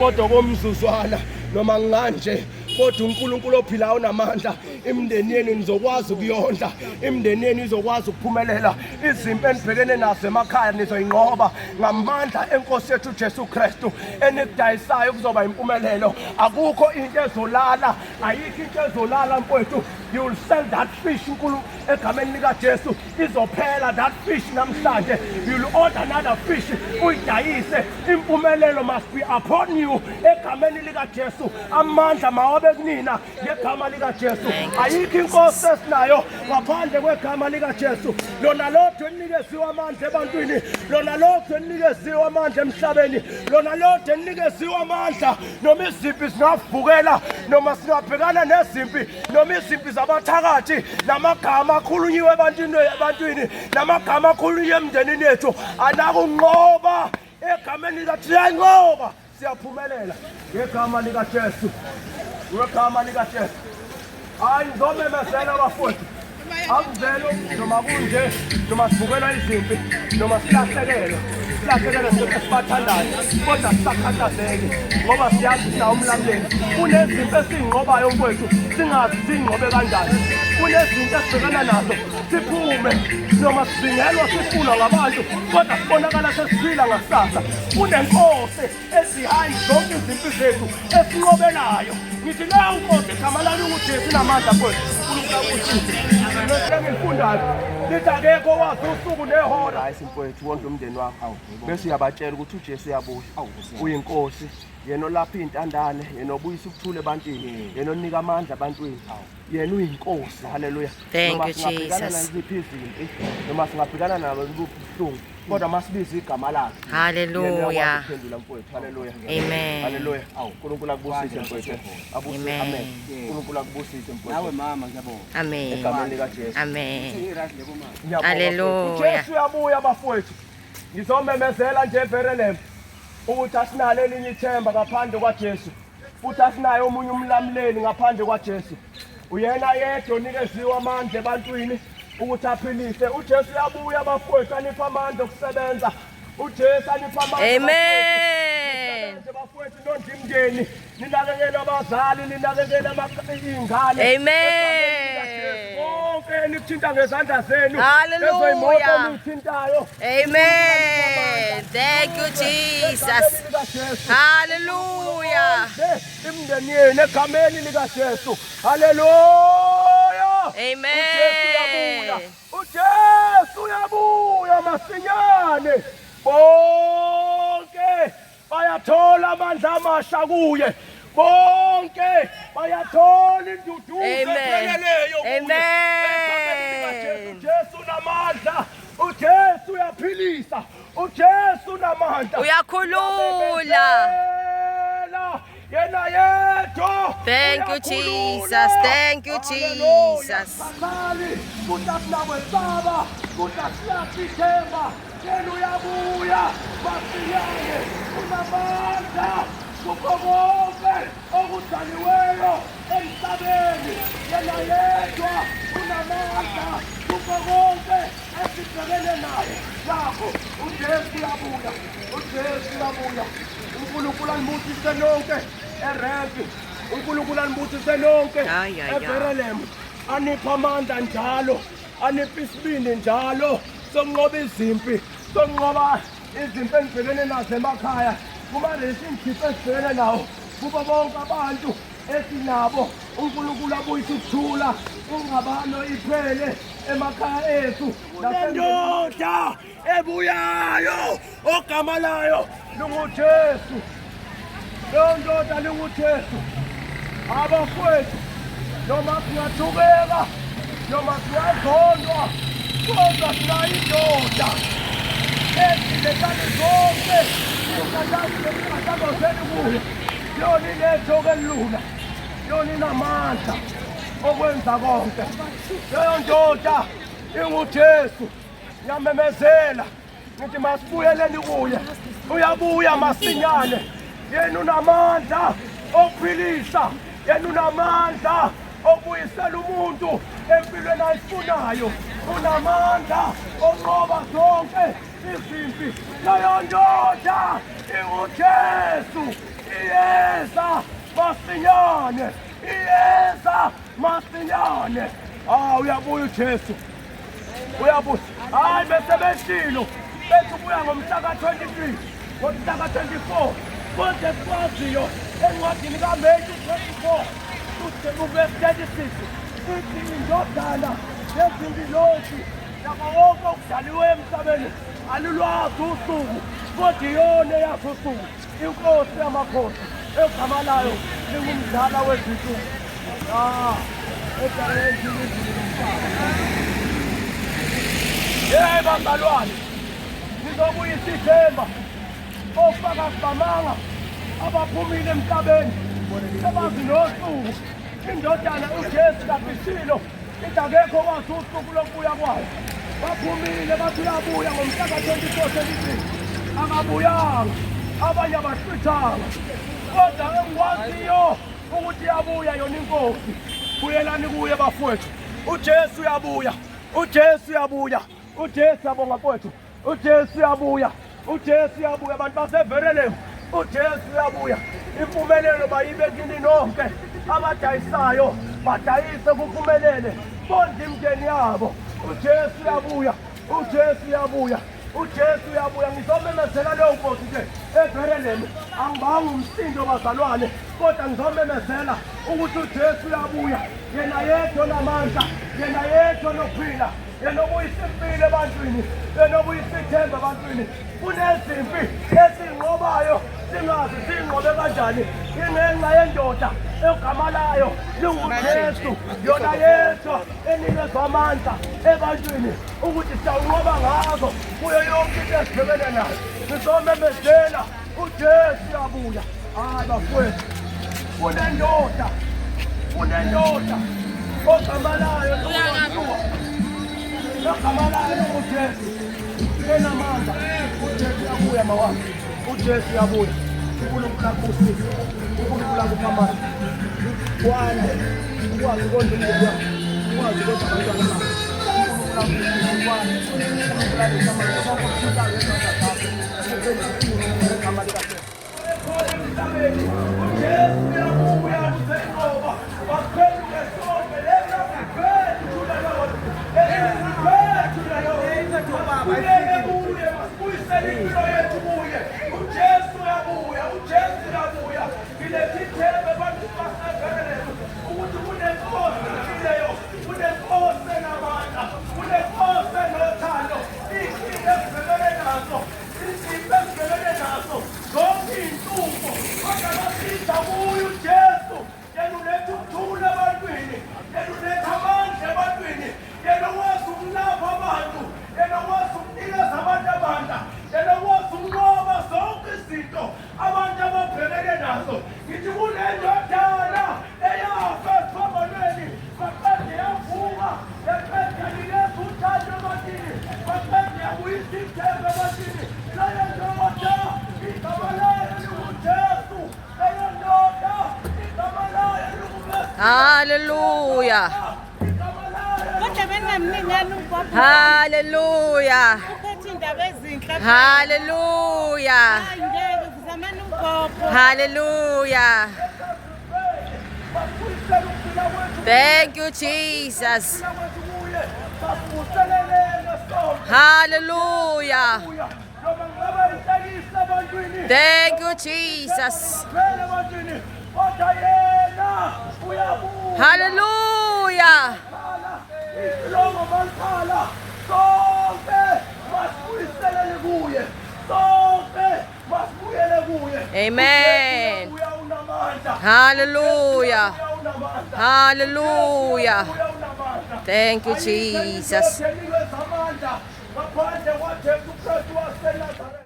Kodwa komzuzwana noma nganje, kodwa uNkulunkulu ophilayo unamandla. Imindeni yenu nizokwazi ukuyondla, imindeni yenu izokwazi ukuphumelela. Izimpi enibhekene nazo emakhaya nizoyinqoba ngamandla enkosi yethu uJesu Kristu. Enikudayisayo kuzoba impumelelo. Akukho into ezolala, ayikho into ezolala mfowethu. You will sell that fish uNkulunkulu egameni likaJesu. Izophela that fish namhlanje. You'll order another fish uyidayise. Impumelelo must be upon you egameni likaJesu. Amandla mawabe kunina ngegama likaJesu. Ayikho inkosi esinayo ngaphandle kwegama likaJesu. Lona lodwa elinikeziwe amandla ebantwini, lona lodwa elinikeziwe amandla emhlabeni, lona lodwa elinikeziwe amandla. Noma izimpi zingavukela, noma singabhekana nezimpi, noma izimpi zabathakathi, namagama akhulunyiwe ebantwini, namagama akhulunyiwe emndenini yethu, anakunqoba egameni likaJesu. Siyaphumelela ngegama likaJesu, ngegama likaJesu. Hayi, ngizomemezela abafowethu, akuvele noma kunje, noma sivukela izimpi, noma silahlekelwe, silahlekelwe esibathandayo, kodwa sisakhathazeki ngoba siyazi sinawo umlamuleli. Kunezimpi esiyinqobayo mfowethu, singazi siyinqobe kanjani. Kunezinto esibhekana nazo siphume, noma sizingelwa sifunwa ngabantu, kodwa sibonakala sesiphila ngakusasa. Kunenkosi ezihayi zonke izimpi zethu esinqobelayo. Ngithi leyo nkosi igama layo unguJesu, inamandla mfowethu. uNkulunkulu akubusise. Engifundayo lithi akekho wazi usuku nehora. Hayi mfowethu, wondla umndeni wakho bese uyabatshela ukuthi uJesu uyabuya, uyinkosi, yena olapha iy'ntandane, yena obuyisa ukuthula ebantwini, yena onika amandla ebantwini, yena uyinkosi. Haleluya. Thank Noma you, singabhekana Jesus. naziphi izimpi, noma singabhekana nabo ubuhlungu, kodwa masibize igama lakhe. Hallelujah. Yena uyakwazi ukuphendula mfowethu. Haleluya. Amen. Haleluya. Awu, uNkulunkulu akubusise mfowethu. Abusise. Amen. Amen. uNkulunkulu akubusise mfowethu. Nawe mama, ngiyabonga. Amen. Egameni likaJesu. Amen. Ngirahle kumama. Ngiyabonga, Hallelujah. mfowethu. uJesu uyabuya bafowethu. Ngizomemezela nje eBethlehem ukuthi asinalo elinye ithemba ngaphandle kwaJesu, futhi asinaye omunye umlamuleli ngaphandle kwaJesu. Uyena yedwa onikeziwe amandla ebantwini ukuthi aphilise. uJesu uyabuya bafowethu, anipha amandla okusebenza. uJesu anipha amandla. Amen. Nisebenze bafowethu, nondla imindeni, ninakekele abazali, ninakekele iy'ngane. Amen. Konke enikuthinta ngezandla zenu, Hallelujah. lezo yimoto eniyithintayo. Amen. Thank you, Jesus. Hallelujah. Imindeni yenu egameni likaJesu. Haleluya. Amen. uJesu uyabuya masinyane. Bonke bayathola amandla amasha kuye. Bonke bayathola induduzo Amen. epheleleyo kuye. Amen. Egameni likaJesu. uJesu unamandla. uJesu uyaphilisa. uJesu unamandla. Uyakhulula. Uyamemezela. Yena yedwa. Thank you, Uyakhulula. Jesus. Thank you, Hallelujah. Jesus. Sathane, kuthi asinakwesaba, kuthi asilahla ithemba. Yena uyabuya masinyane. Unamandla kukho konke okudaliweyo emhlabeni. Yena yedwa unamandla kukho konke esibhekene naye. Nakho uJesu uyabuya, uJesu uyabuya. uNkulunkulu anibusise nonke erenki. uNkulunkulu anibusise nonke Ay, ay, ay. eBethlehem. Anipha amandla njalo, anipha isibindi njalo sokunqoba izimpi, sokunqoba izimpi enibhekene nazo emakhaya, kuma-relationship esibhekene nawo, kubo bonke abantu esinabo. uNkulunkulu abuyise ukuthula, ingxabano iphele emakhaya ethu. Nendoda ebuyayo ogama layo linguJesu, leyo ndoda linguJesu. Abafowethu, noma singathukeka, noma singazondwa, kodwa sinayo indoda ezilekane zonke inkathazo zenu kuyo. Yona inethoka elilula, yona inamandla okwenza konke. Leyo ndoda inguJesu. Ngiyamemezela ngithi masibuyeleni kuye. Uyabuya masinyane. Yena unamandla okuphilisa, yena unamandla okubuyisela umuntu empilweni ayifunayo, unamandla onqoba zonke izimpi. Leyo ndoda inguJesu. masinyane, iyeza masinyane. Ah, uyabuya uJesu, uyabuya. Hayi, bese beshilo bethi ubuya ngomhla ka-23, ngomhla ka-24, kodwa esikwaziyo encwadini kaMethi 24 uvesi 36 ithi indodana yezingilosi nako wonke okudaliwe emhlabeni alulwazi usuku, kodwa iyona eyazi usuku, inkosi yamakhosi egama layo lingumdala wezinsuku. Ah, edale izulu nomhlaba. Yebo bazalwane, ngizobuyisa ithemba ofakazi bamanga abaphumile emhlabeni sebazi nosuku. Indodana uJesu kabishilo ithi akekho wazi usuku lokubuya kwayo. Baphumile bathi uyabuya ngomhla ka-24 23, akabuyanga, abanye abahlwithanga, kodwa engikwaziyo ukuthi iyabuya yona inkosi. Buyelani kuye bafowethu, uJesu uyabuya, uJesu uyabuya, uJesu uyabonga mfowethu, uJesu uyabuya, uJesu uyabuya. Abantu baseVerelem, uJesu uyabuya. Impumelelo bayibe kini nonke, abadayisayo badayise kuphumelele, bondle imindeni yabo. uJesu uyabuya, uJesu uyabuya, uJesu uyabuya. Ngizomemezela leyo nkosi nje eVerelem. Angibanga umsindo bazalwane, kodwa ngizomemezela ukuthi uJesu uyabuya. Yena yedwa onamandla, yena yedwa onokuphila, yena obuyisa impilo ebantwini, yena obuyisa ithemba ebantwini. Kunezimpi esinqobayo singazi siyinqobe kanjani, ingenxa yendoda egama layo linguJesu, yona yedwa enikezwa amandla ebantwini ukuthi siyawunqoba ngazo kuyo yonke into esibhekene nayo. Ngizomemezela uJesu uyabuya. Hayi bafowethu, kunendoda, kunendoda ogama layo linguYoshua, ogama layo linguJesu, enamandla. uJesu uyabuya mawami, uJesu uyabuya. uNkulunkulu akubusise, uNkulunkulu akuphe amandla, kwande ukwazi ukondla umndeni wakho, ukwazi ukondla abantwana bakho. uNkulunkulu akubusise, kwande. uNkulunkulu akuphe amandla, konke okuthintayo ngezandla zakho kube nempilo ngegama likaJesu. uJesu uyabuya usenqoba, baphenduke sonke lena Masibuyele kuye, masibuyisele impilo yethu kuye. uJesu uyabuya, uJesu uyabuya. Ngiletha ithemba ebantwini baseVerelem ukuthi kunenkosi efileyo, kunenkosi enamandla, kunenkosi enothando. Iy'nkinga esibhekene nazo, izimpi esibhekene nazo, zonke iy'nhlupho, kodwa masiza kuye uJesu. Yena uletha ukuthula ebantwini, yena uletha amandla ebantwini, yena ukwazi ukulapha abantu, yena ukwazi ukunikeza abantu amandla, yena ukwazi ukunqoba zonke izinto abantu ababhekene nazo. Ngithi kunendodana eyafa esiphambanweni, baqede yavuka, yaqeda yanikeza uthando ebantwini, baqede yabuyisa ithemba ebantwini. Leyo ndoda igama layo linguJesu. Leyo ndoda igama layo linguMesiya. Hallelujah. Igama layo Kodwa beningamningani ubaba. Hallelujah. Uphethe indaba ezinhle. Hallelujah. Hayi ngeke zamani ugogo. Hallelujah. basibuyisele ukuphila kwethu, Thank you, Jesus. ukuphila kwethu kuye, basivuselelele sonke. Hallelujah. Buya. Noma ngaba inhlekisa ebantwini, Thank you, Jesus. phela ebantwini, kodwa yena uyabuya. Hallelujah. Khala, icilongo malikhala, sonke masibuyiselele kuye, sonke masibuyele kuye. Amen. Ujesu uyabuya unamandla. Hallelujah. Ujesu uyabuya unamandla. Hallelujah. Ujesu uyabuya unamandla. Thank you, Ayikho Jesus. into enikeza amandla ngaphandle kwaJesu Kristu waseNazaretha.